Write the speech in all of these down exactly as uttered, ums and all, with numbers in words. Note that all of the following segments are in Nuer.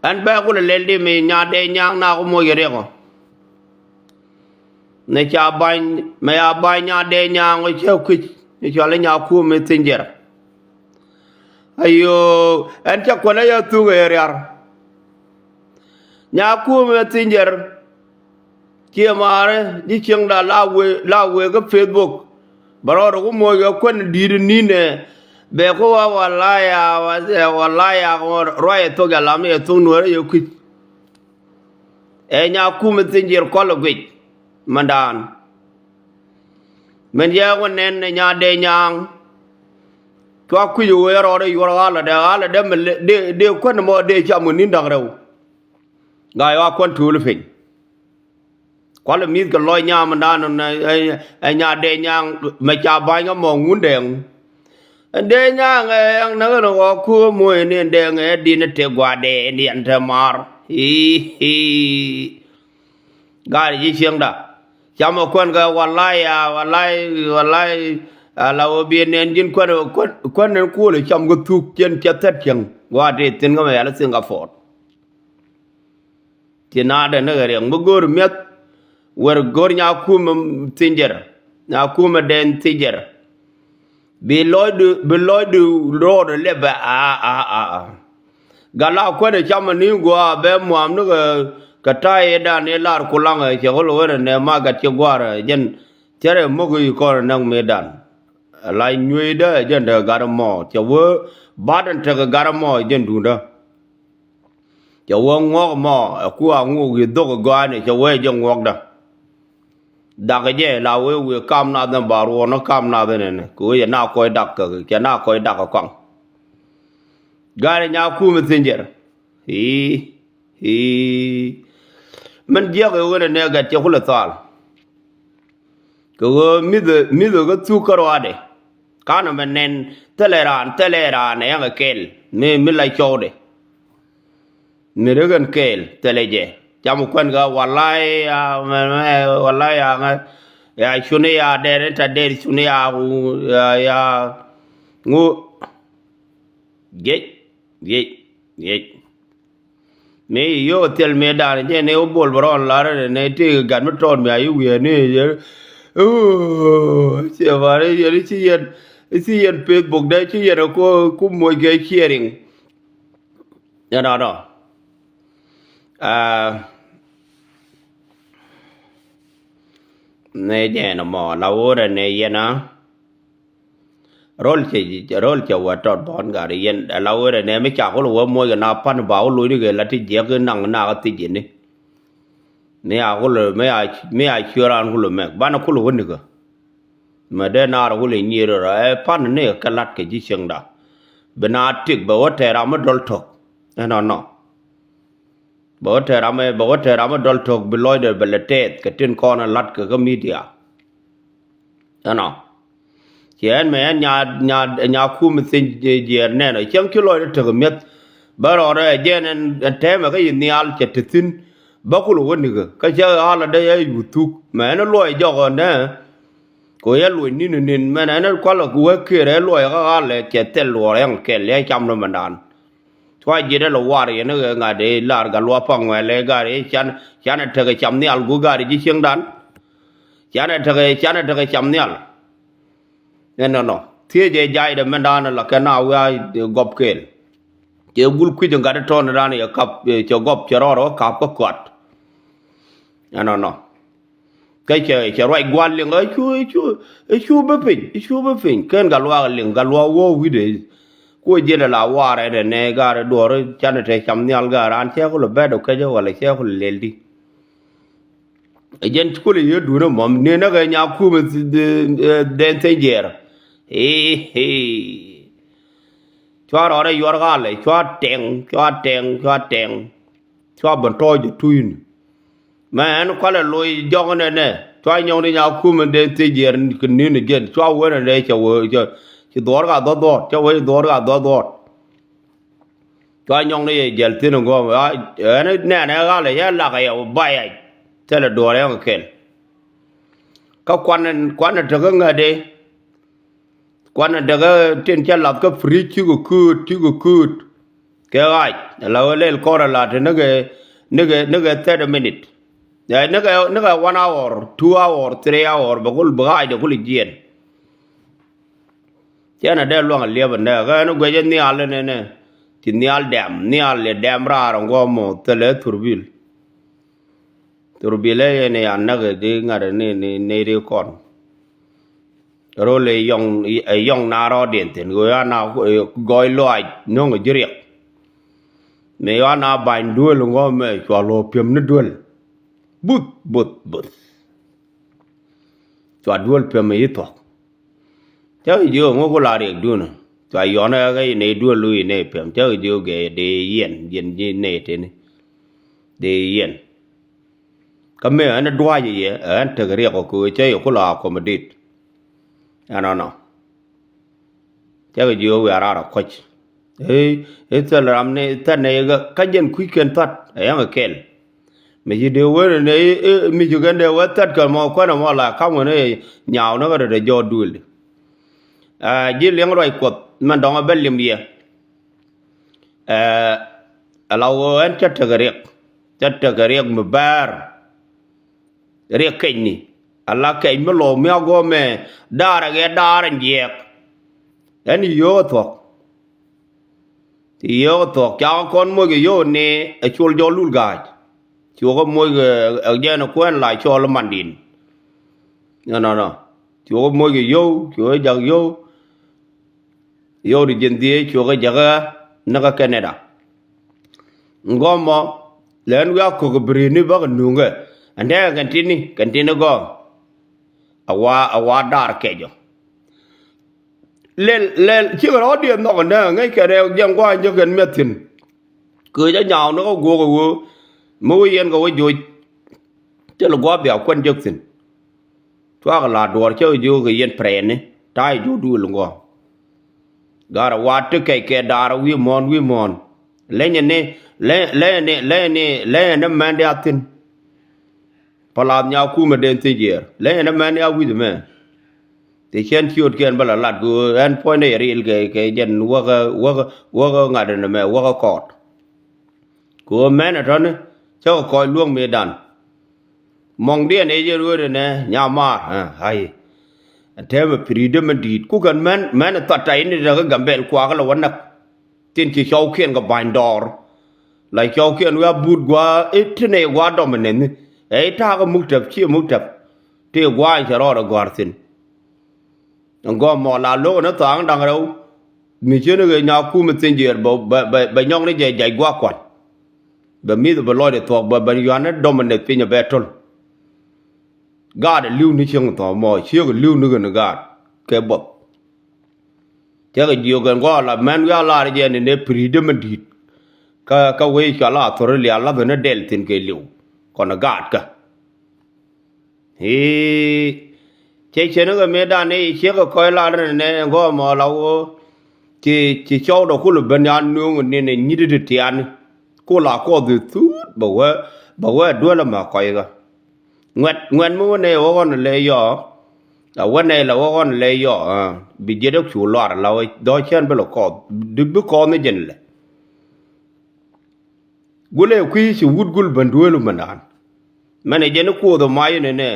Ɛn bɛ kulɛ lɛl di mi Nyaadɛ Nyaŋ na ku moc riɛk ɔ. Ni ca ba̱ny, mi ca ba̱ny Nyaadɛ Nyaŋ ɔ cɛ kui̱c ni cɔal i̱ Nyakum mi Thinjɛr. Ayo, ɛn cɛ kuɛn ɛ yɛ thuk ɛ riar. Nyakum mi Thinjɛr. Ciɛ maarä ji̱ cieŋda la wee, la wee kä Facebook. Bɛ rɔɔdɛ ku moc kɛ kuän di̱i̱t ni̱n ɛ. Bɛ ku wa walaya, walaya ruacɛ thok jɛ lam yɛ thok nuäärä yɛ kui̱c. Ɛ Nyakum mi Thinjɛr kɔl ɛ guic. Mɛndan. Mɛn yɛ wä nɛn ɛ Nyaadɛ Nyaŋ. Cua kui̱c ɛ wee rɔɔdɛ yuɔr ɣalädɛ, ɣalädɛ mi dee, dee kuän mɔ dee cam kɛ ni̱n da̱ŋ rɛw. Ŋa̱c ɣɔaa kuän tuul piny. Kualɛ mi̱th kɛ lɔc nyam dan ɛ Nyaadɛ Nyaŋ mɛ ca ba̱ny kä mɔ ŋun dɛŋ. Ɛn dee nyaŋ ɛ ɛŋ näk ɛn ɣɔɔ kuäär moc ni ɛn dee ŋɛ din ɛ tëk gua̱a̱r dee ɛn diɛn te ma̱a̱r. I̱i̱. Ga̱a̱r ji̱ cieŋda. Camɛ kuɛn kɛ walay ya, walay, walay. Ala wä biɛ nɛn ji̱n kuɛn, kuɛn, kuɛn ɛn kuɔl cam kɛ thuk cɛn cɛ thɛt cieŋ. Gua̱a̱r tëë thi̱n kä mɛ yal thi̱n kä puɔt. Ti naadɛ ni ɣɛ riɛk mi go̱o̱r mi̱eth. Wer go̱o̱r Nyakumɛ Thinjɛr. Nyakumɛ Dɛn Thinjɛr. Bi lɔcdu, bi lɔcdu ro̱o̱dɛ lɛpɛ a, a, a, a. Gat la kuäär camɛ ni gua̱a̱ bɛ muam ni kɛ, kɛ ta̱yɛ dan i̱ lar kulaŋɛ cɛ ɣöl ɣöl ɛnɛ ma gat ci gua̱a̱r ɛ jɛn. Cɛ rɛ mo̱k i̱ kɔn ɛ näk mëëdan. La nyueydä ɛ jɛn te gat ɛmɔ cɛ wee bat ɛn tekɛ gat ɛmɔ ɛ jɛn duundä. Cɛ wee ŋuɔ̱k mɔ ɛ ku a ŋuɔk i̱ dhok ɛ gɔaani cɛ wee jɛ ŋuɔ̱kdä. Dak jɛ la wee wee kam nath ɛn ba ruɔɔn ɔ kam nath ɛn ɛn kɛ wee cɛ na kɔc dak kɛ cɛ na kɔc dak kɛ kɔaŋ. Ga̱a̱n ɛ Nyakumɛ Thinjɛr. I̱i̱, i̱i̱. Mɛn jiäk ɛ ɣöö nɛ nɛ gɛt cɛ kulɛ thal. Kɛ ɣöö mi̱thɛ, mi̱thɛ kä thuk kä ruaadɛ. Kanɛ mɛ nɛn thilɛ raan, thilɛ raan ɛ yaŋɛ kɛl. Mi, mi la cɔwdɛ. Mi ri ɣän kɛɛl thilɛ jɛ. Cam kuɛn kɛ walay ya, mɛ, mɛ, walay ya ŋɛ. Ya cuni ya dɛr, ta dɛr cuni ya, ya, ya. Ŋu. Jiɛc, jiɛc, jiɛc. Mi yio̱k thil mi da̱a̱n jɛ ni wä bol bɛ rɔɔn lar ni ti gat mi tɔɔt mi a yi wiee ni jɛ. Ciɛ bar yɛn ci yɛn, ci yɛn Facebook dɛ ci yɛn ku, ku moc kɛ sharing. Ɛnɔnɔ. Aa, nɛ jɛ nɔmɔ la wurɛ nɛ yɛn a. Rol cɛ, rol cɛ wä tɔt bɔn gari yɛn la wurɛ nɛ mi ca kul wä moc kɛ na pan ba wä loc ni kɛ la ti jiɛk naŋ na kä thiec yɛn ni. Mi a kul, mi a, mi a ciöran kul mɛ ban kul wä ni kɛ. Mɛ dee naar wul i̱ nyier rɔ ɛ pan ni kɛ lat kɛ ji̱ cieŋda. Bi na tik bɛ wä tɛɛr ram mi dɔl tɔk. Ɛnɔnɔ. Bɛ wä tɛɛr ram, bɛ wä tɛɛr ram mi dɔl tɔk bi lɔcdɛ bɛ lɛ tɛɛth kɛ tin kɔn ɛ lat kɛ kä midia. Ɛnɔ. Ciɛ ɛn mɛ ɛn nya, nya, nya kum thi̱n jiɛɛr nɛn ɔ cieŋ ci lɔcdɛ tek mi̱eth. Bä rɔɔdɛ ɛ jɛn ɛn, ɛn tɛmɛ kä yi nhial cɛ te thi̱n. Bä kul wä nikä kä cɛ ɣa̱lä dee yɛ yuth thuk mɛ ɛn luɔc jɔk ɔ nɛ. Kɛ ɣöö yɛ luɔc ni̱n ni̱n mɛn ɛn kualɛ wee kiɛɛr ɛ luɔc kä ɣa̱lɛ cɛ thil luɔɔr ɛŋ kɛl yɛ cam ni mɛndan. Cua ji̱ dee lɛ war yɛn ɣee ŋa̱t i̱ lar gat luɔp paŋ ŋuɛl i̱ gar i̱ can, canɛ tekɛ cam nhial gui̱ gar i̱ ji̱ cieŋdan. Canɛ tekɛ, canɛ tekɛ cam nhial. Ɛnɔnɔ thiecɛ jaydɛ mɛndan la kɛn a wiaa gɔp kɛɛl. Cɛ gul kui̱c in gat i̱ tɔ̱ɔ̱n dan yɛ kap cɛ gɔp cɛ rɔɔr kä kap kä kɔat. Ɛnɔnɔ. Kä cɛ, cɛ ruac gua̱l liŋ ɛ cu, ɛ cu, ɛ cu bi piny, ɛ cu bi piny. Ken gat luaak liŋ, gat luaak wä wi̱cdɛ. Ku ji̱n ɛ la waar ɛn ɛ nɛ gaar ɛ duɔ̱ɔ̱r canɛ te cam nhial gaar an cɛ kulɛ bɛt ɔ kecä wala cɛ kulɛ lɛl di. Ɛ jɛn kulɛ yee duun ɛmɔ ni näk ɛ nya kumɛ dɛn thieny jiɛɛr. I̱i̱. Cua rɔɔdɛ yuɔr ɣalɛ cua tɛŋ, cua tɛŋ, cua tɛŋ. Cua ben tɔɔc ɛ tui̱ni. Mɛ ɛn kualɛ loc jɔk nɛnɛ cua nyɔŋ ni nya kumɛ dee thiec jiɛɛr kɛ ni̱n ɛ jɛn cua wen ɛ dee cɛ wee cɛ ci dhuɔ̱ɔ̱r ka dhuɔ̱th dhuɔ̱ɔ̱t cɛ wee ci dhuɔ̱ɔ̱r ka dhuɔ̱th dhuɔ̱ɔ̱t. Cua nyɔŋ ni yɛ jɛl thi̱n ɛ gɔm ɛn nɛnɛ ɣalɛ yɛ lak ɛ yɛ wä bay ɛ thilɛ duɔ̱ɔ̱r yɛ kɛ kɛl. Kä kuanɛ, kuanɛ tekä ŋätdɛ. Kuanɛ tekä tin cä lath kä fridge cikɛ kööt, cikɛ kööt. Kɛ ɣaac ala ɣä lɛl kɔn ala ti nikɛ, nikɛ, nikɛ thirty minute. Ɛ nikɛ, nikɛ one hour, two hour, three hour bɛ kul bi ɣaac dɛ kul jiɛn. Cɛn a dee luaŋ a liɛp a nɛɛk ɣän guɛc a nhial inɛnɛ. Ci nhial dɛm, nhial i̱ dɛm raar a ŋuɔ̱m mɔ thilɛ thurbil. Thurbil ɛ yɛn i̱ a näk i̱ di ŋa̱t ni ni ni ri kɔn. Rol ɛ yɔŋ, ɛ yɔŋ na rɔɔdiɛn thi̱n ɣöö a na gɔɔy lɔaac nöŋ ɛ ji̱ riɛk. Mëë ɣɔaa na ba̱ny duel ŋɔ̱ɔ̱mɛ cua luɔ̱ɔ̱p pi̱em ni duel. Buth buth buth. Cua duel pi̱em i̱ thuɔ̱k. Cä jiök ŋu ku la riɛkdun. Cua yɔn ɛ ɣä i̱ nɛy duel lu i̱ nɛy pi̱em cä jiök gɛ dee yiɛn jiɛn ji̱ nɛy teni. Dee yiɛn. Kä mëë ɣän dua̱a̱c yɛ ɣän tek riɛk ɔ köö cä yɛ ku la accommodate. Ɛnɔnɔ. Cä kɛ jiök wiaa raar a kuɔ̱c. Ëë, ëë thil ram ni thät ni kä jɛn kui̱c kɛn thät ɛ yɛn kɛ kɛl. Mi ci dee wen ni, ëë, mi ci kɛn dee wee thät kɛ mɔ kuɛn ɛmɔ la kam wen ëë nyaaw ni kä rɛt ɛ jɔɔt duëëli. Aa, ji̱ liɛŋ ruac kuɔth mɛn dɔ̱ŋ ɛ bä lim yɛ. Aa, ala ɣöö ɛn cä tekɛ riɛk. Cä tekɛ riɛk mi bäär. Riɛk kɛcni ala kɛc mi lɔw mi a gɔmɛ. Daar ɛ ɣɛɛ daar ɛn jiɛɛk. Ɛn i̱ yio̱o̱k ɛ thuɔ̱k. Ti yio̱o̱k ɛ thuɔ̱k ca kɔn moc kɛ yio̱o̱k ni ɛ col jɔl lul ga̱a̱c. Cuɔkɛ moc kɛ ɛ jɛn ɛ kuɛn la cɔl ɛ mandin. Nɔ nɔ nɔ. Cuɔkɛ moc kɛ yio̱o̱k cuɔkɛ jak yio̱o̱k. Yio̱w di ji̱n dhieec cuɔkɛ jäkä näkä Canada. Ŋɔmɔ lɛn wiak kök bi ri̱i̱ni bäkɛ nuŋkɛ. Ɛn tɛkɛ kɛn tini kɛn tini gɔm. A wa a wa daar kɛcɔ. Lɛl lɛl cikɛ rɔɔdiɛn nhɔk ɛnɛ ŋäc kɛn ɛ jiɛn gua̱a̱ny jɛ kɛn mi̱eth thi̱n. Kööc a nyaaw ni kä guɔk ɛ ɣöö mi wä yɛn kɛ wä joc. Thilɛ gua̱a̱th bia kuɛn jek thi̱n. Cuakɛ la duɔɔr cä jiök kɛ yɛn prɛɛni ta̱a̱ jiök duël ŋuɔ. Garɛ wat ti kɛc kɛ da̱a̱r wi̱i̱ muɔ̱ɔ̱n wi̱i̱ muɔ̱ɔ̱n. Leny ni leny ni leny ni leny ni mɛn di a thi̱n. Palath nya kumɛ den thi̱n jiɛɛr leny ni mɛn di a wi̱i̱ mɛ. Ti cɛn ciötkiɛn bä la lat kɛ ɣöö ɛn puɔ̱nydɛ yɛ ril kɛ kɛ jɛn wäkä wäkä wäkä ŋa̱t ni mɛ wäkä kɔɔt. Kɛ ɣöö mɛn ɛ tɔ̱ni cä kɛ kɔc luäk mëëdan. Mɔŋdiɛn ëë jɛ rueet ɛnɛ nyamaar. Ai. Tɛmɛ pi̱i̱dä mɛ di̱i̱t kukɛn mɛn mɛn ɛ thɔt ta̱yni tekɛ Gambɛl kuakä lɛ wä näk. Tin ci cɔwkiɛn kɛ ba̱ny dɔɔr. La cɔwkiɛn wi̱i̱ a but gua̱a̱ i̱ ti nɛy gua̱a̱ dɔm ɛ nɛn ni. Ɛ i̱ ta̱a̱kä muk tɛp ciɛ muk tɛp. Ti gua̱a̱ny cɛ rɔɔdɛ gɔ̱a̱r thi̱n. Ɛn gɔm mɔ la lo̱k ɛn ɛ tha̱a̱ŋ da̱ŋ rɛw. Mi cien ɛ ɣee nyaak kum ɛ thieny jiɛɛr bɛ bɛ bɛ bɛ nyɔk ni jɛ jac gua̱a̱k kua̱n. Bɛ mi̱th bɛ lɔcdɛ thuɔ̱k bɛ bɛ yuan ni dɔm ɛ nɛth piny ɛ bɛ to̱l. Gaat ɛ li̱w ni cieŋ thɔ̱ɔ̱ŋ mɔ ciek ɛ li̱w ni ɣän gaat kɛ buɔth. Cɛ kɛ jiök ɛn gua̱a̱k la mɛn wiaa laar jɛ ni nɛ pi̱ri̱dɛ mɛn di̱i̱t. Kä kä wec cɔal a Australia la̱th ni dɛl thi̱n kɛ li̱w kɔn ɛ gaat kä. I̱ cɛ cɛn kɛ mëëdan i̱ ciek kɛ kɔc lar nɛ nɛ gɔmɔ la woo. Ci ci cɔwdɛ kulɛ ben ya nuŋ ni nɛ nyi̱t ti tiani. Kula kuɔth i̱ thuut bɛ wee bɛ wee duel ɛmɛ kɔc kä. Ŋuɛt ŋuɛt mi wä nɛ wä ɣɔn lɛ yɔ. A wä nɛ la wä ɣɔn lɛ yɔ. Bi jiɛt däk cu luar la wä dhɔ cɛn bi lɛ kɔth di bi kɔth ni jɛn lɛ. Gulɛ kui̱ ci wut gul ben duelu mɛndan. Mɛn ɛ jɛn i̱ kuoth ɛ mac inɛnɛ.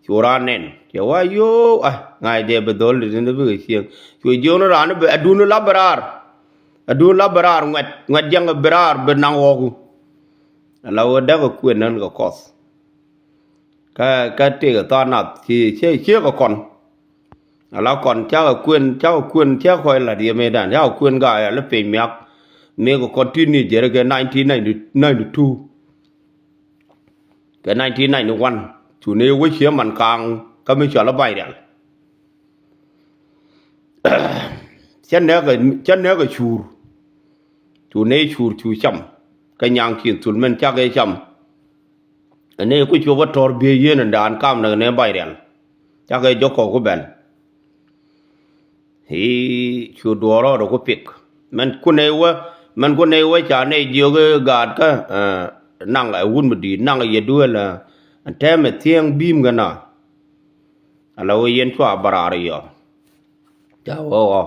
Cu raan nɛn cɛ wa yo̱o̱ a ŋa̱c dee bi dhol di ni bikɛ cieŋ. Cu jiökni raan i̱ adun i̱ la bi raar. Adun la bi raar ŋuɛt ŋuɛt jiɛŋ bi raar bi naŋ ɣɔ̱ku. Ala ɣöö däk ɛ kuën nän kɛ kɔth. Kä kä tëëkɛ tha̱a̱ŋ nath ci ciekɛ kɔn. Ala kɔn cakɛ kuën cakɛ kuën cakɛ kɔc la̱t yɛ mëëdan cakɛ kuën gaayɛ lä piny miak. Mëëkɛ kɔn ti ni jɛrɛ kɛ nineteen ninety two. Kɛ nineteen ninety one cu ni wä cië man kaaŋ kä mi cɔal i̱ ba̱ny rial. Cä nɛɛkɛ cä nɛɛkɛ cuur. Cu nɛy cuur cu cam. Kä nyaŋ ciëŋ thul mɛn cakɛ cam. Ɛ nɛy ku cuɔp kä tɔ̱r biey yien ɛn daan kam nɛ nɛ ba̱ny rial. Cakɛ jɔk kɔk ku bɛl. I̱ cu duɔɔr rɔɔdɛ ku pik. Mɛn ku nɛy wä mɛn ku nɛy wä ca nɛy jiök i̱ gaatkä. Naŋ ɛ wut mi di̱i̱t naŋ ɛ yɛ duëël. Ɛn tɛmɛ thiɛŋ bi̱i̱m kɛ na. Ala wee yɛn cua bä raar yɔ. Ca wä ɣɔ.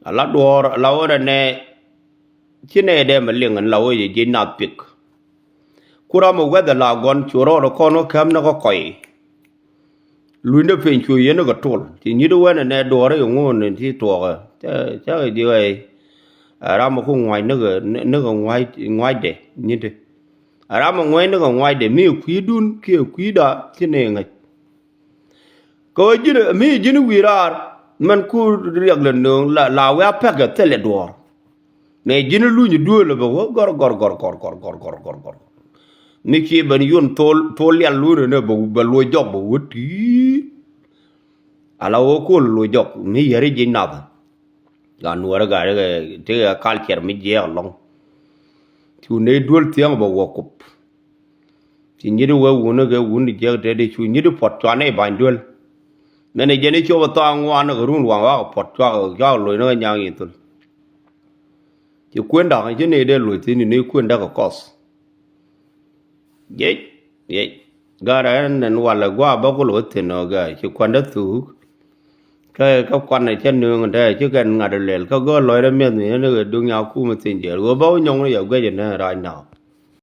Ala duɔɔr ala wä rɛ nɛ. Ci nɛy dee mɛ liŋ ɛn la wee jɛ jiec nath pik. Ku ram mi wɛthɛ la gɔn cu rɔɔdɛ kɔn kä kɛm ni kä kɔy. Luny dee piny cu yɛn ni kɛ tol ci nyit wɛn ɛnɛ duɔɔri ŋuun ni ti tuɔɔkɛ. Cakɛ ji̱ ɣɛy. Ɛ ram mi ku ŋuac ni kɛ ŋuac ŋuacdɛ nyit. Ɛ ram mi ŋuac ni kɛ ŋuacdɛ mi kui̱dun kiɛ kui̱da ci ni ŋäc. Kɛ ɣöö ji̱n mi ji̱n wi̱i̱ raar mɛn ku riɛk lɛ nööŋ la, la wiaa pɛkɛ thilɛ duɔ̱ɔ̱r. Mɛ ji̱n luny duëël bɛ wä gɔr gɔr gɔr gɔr gɔr gɔr gɔr gɔr gɔr. Mi ci ben yun thol, thol lial lunɛ nɛ bɛ, bɛ luɔc jɔk bɛ wä ti̱i̱. Ala wä kol luɔc jɔk mi yɛri ji̱ nath. Gaa nuɔrɛ gaa rikɛ tekɛ culture mi jiɛɛk ɛlɔ̱ŋ. Cu nɛy duel thiäŋ bɛ wä kop. Ci nyit wee wuni kɛ wuni jiɛk teti cu nyit puɔt cuanɛ i̱ ba̱ny duel. Mɛn i̱ jɛn i̱ cop i̱ thɔaŋ ŋuan kɛ run waŋ wakɛ puɔt cuak cuak loc ni kɛ nyaŋ i̱ thul. Ci kuën da̱k ci ni dee loc thi̱n ni kuën da̱k kɛ kɔth. Jiɛc jiɛc. Gat ɛn ɛn walɛ gua̱a̱ bä kulɛ wä thi̱n ɔ gɛ ci kuandä thuuk. Kä kä kuanɛ cä nööŋ dee ci kɛn ŋa̱t lɛl kä gɔl lɔcdä mi̱eth ni ni kɛ duŋ nyaŋ kumɛ thi̱n jiɛl ɣöö bä wä nyɔŋ ni yɛ guɛc ɛn rac na̱a̱k.